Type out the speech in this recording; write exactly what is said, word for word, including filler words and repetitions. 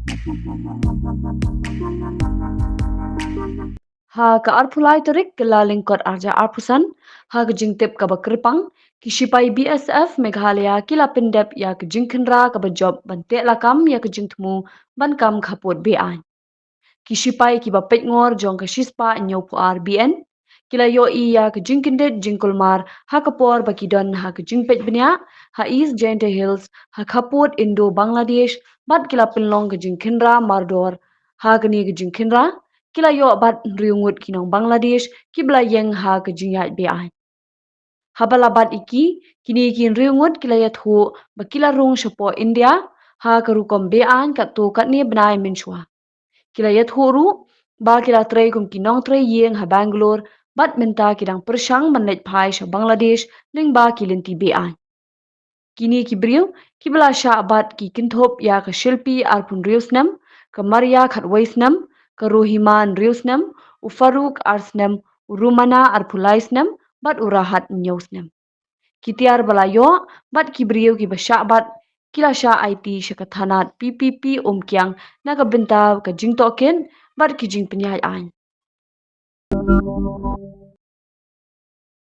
Ha ka arphew lai tarik Kyllalyngkot arhajar arphew san, ha ka jingtip kaba kyrpang, ki shipai B S F Meghalaya ki la pyndep ïa ka jingkhynra kaba jop ban teh lakam ïa ka jingthmu ban kam khappud be-aiñ. Ki shipai kiba peitngor jong ka shispah hynñiewphew ar B N ki la ïohi ïa ka jingkyndit jingkulmar ha ka por ba ki don ha ka jingpeit bniah ha East Jaintia Hills ha khappud Indo-Bangladesh, bad ki la pynlong ka jingkhynra mardor. Ha kane ka jingkhynra ki la ïoh bat hynriew ngut ki nong Bangladesh kiba la ïeng ha ka jingïaid be-aiñ. Haba la bat ïa ki, kine ki hynriew ngut ki la ïathuh ba ki la rung shapoh India ha ka rukom be-aiñ katto katne bnai mynshuwa. Ki la ïathuh ruh ba ki la trei kum ki nongtrei ïing ha Bangalore, bad mynta ki dang pyrshang ban leit phai sha Bangladesh lyngba ki lynti be-aiñ. Kine ki briew kiba la shah bat ki kynthup ïa ka Shilpi arphew hynriew snem, ka Maria khatwei snem, ka Rohima hynriew snem, u Farouk ar snem, u Rumana arphew lai snem, bad u Rahat hynñiew snem. Ki tiar ba la ïoh bad ki briew kiba shah bat ki la shah aiti sha ka thanat P P P Umkiang na ka bynta ka jingtohkit bad ki jingpynïaid aiñ.